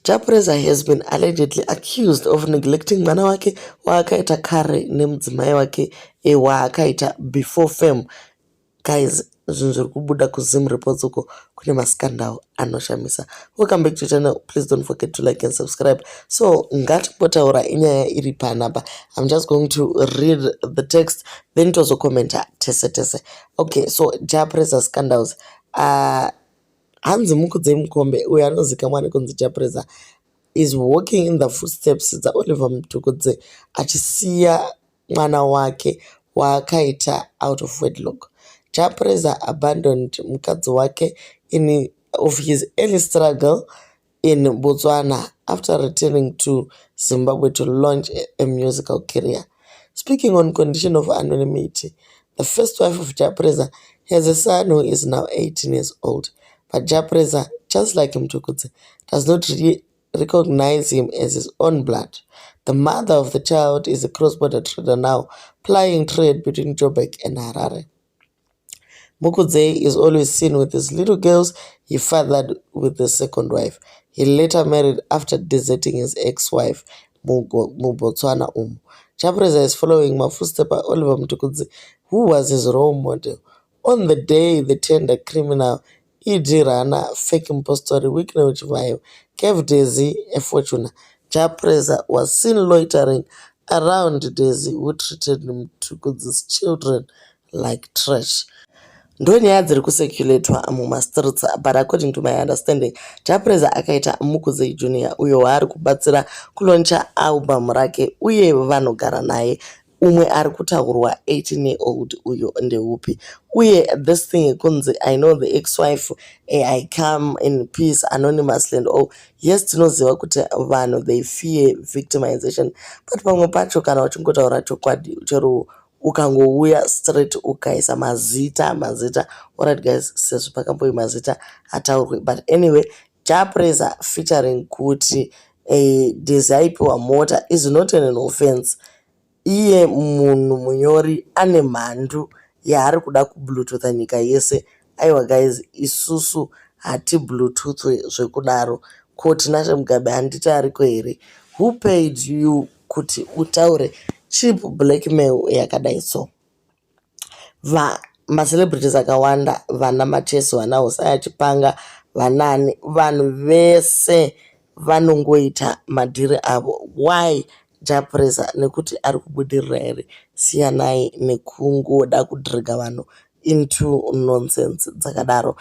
Jah Prayzah has been allegedly accused of neglecting mwana wake waakaita kare nemudzimai wake waakaita before fame. Guys, zvinhu zviri kubuda kuZim Reports uko kune mascandal anoshamisa. Welcome back to channel. Please don't forget to like and subscribe. So ngatimbotaura inyaya iri panapa. I'm just going to read the text, then tozokomenta tese tese. Okay, so Jah Prayzah scandals. Hanzi Mukudzei Mukombe, uyo anozikamwa nekunzi Jah Prayzah, is walking in the footsteps dzaOliver Mtukudzi, achisiya mwana wake waakaita out of wedlock. Jah Prayzah abandoned mukadzi wake in of his early struggle in Botswana after returning to Zimbabwe to launch a musical career. Speaking on condition of anonymity, the first wife of Jah Prayzah has a son who is now 18 years old. But Jah Prayzah, just like Mtukudzi, does not recognize him as his own blood. The mother of the child is a cross-border trader now, plying trade between Joburg and Harare. Mukudzei is always seen with his little girls he fathered with the second wife. He later married after deserting his ex-wife muBotswana umu. Jah Prayzah is following mafootsteps Oliver Mtukudzi, who was his role model. On the day the tender criminal ED Rana, fake impostor Wicknell Chivayo gave Daisy a fortune, Jah Prayzah was seen loitering around Daisy, who treated Mtukudzi's children like trash. Ndonyaya dziri kucirculatwa mumastreets, but according to my understanding, Jah Prayzah akaita Mukudzei Junior, uyo waari kubatsira kulauncha album rake, uye vanogara naye. Umwe ari kutaurwa 18 year old uyo ndeupi? Uye this thing yekunzi "I know the ex-wife, I come in peace anonymously" and all, yes, tinoziva kuti vanhu, they fear victimization, but pamwe pacho kana uchingotaura chokwadi, chero ukangouya straight ukaisa mazita mazita. Alright guys, sezvo pakamboi mazita ataurwe, but anyway, Jah Prayzah featuring kuti Daisy aipiwa mota is not an offense. Iye munhu munyori ane mhandu yaari kuda kubluetootha nyika yese. Aiwa guys, isusu hatibluetoothwe zvekudaro. Ko Tinashe Mugabe handiti ariko here? Who paid you kuti utaure cheap blackmail yakadai? So macelebrities akawanda, vana Macheso, vana Hosaya Chipanga, vanani, vanhu vese vanongoita madhiri avo. Why Jah Prayzah? Nekuti ari kubudirira here? Siyanai nekungoda kudhirega vanhu into nonsense dzakadaro.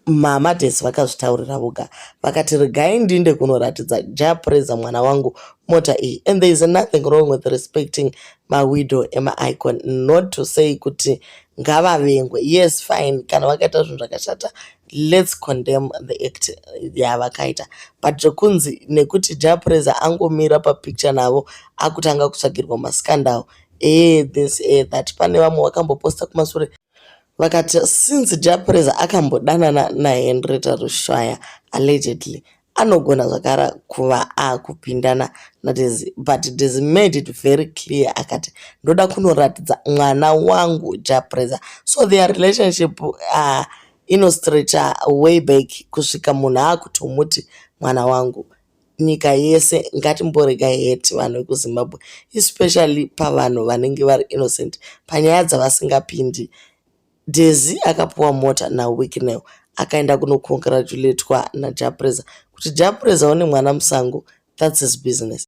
Mama Daisy vakazvitaurira voga, vakati, "Regai ndinde kunoratidza Jah Prayzah mwana wangu mota iyi." And there is nothing wrong with respecting mawidow emaicon, not to say kuti ngavavengwe. Yes, fine, kana vakaita zvinhu zvakashata, let's condemn the act yavakaita, but zvekunzi nekuti Jah Prayzah angomira papicture navo, akutanga kutsvagirwa mascandal, this, that. Pane vamwe vakamboposta kumashure vakati since Jah Prayzah akambodanana naHenrietta Rushwaya allegedly, anogona zvakare kuva akupindana naDaisy. But Daisy made it very clear, akati, "Ndoda kunoratidza mwana wangu Jah Prayzah." So their relationship inostretcha way back kusvika munhu akutomuti mwana wangu. Nyika yese, ngatimboregai hate, vanhu vekuZimbabwe, especially pavanhu vanenge vari innocent panyaya dzavasingapindi. Daisy akapiwa mota naWicknell, akaenda kunocongratulatewa naJah Prayzah. Kuti Jah Prayzah une mwana musango, that's his business.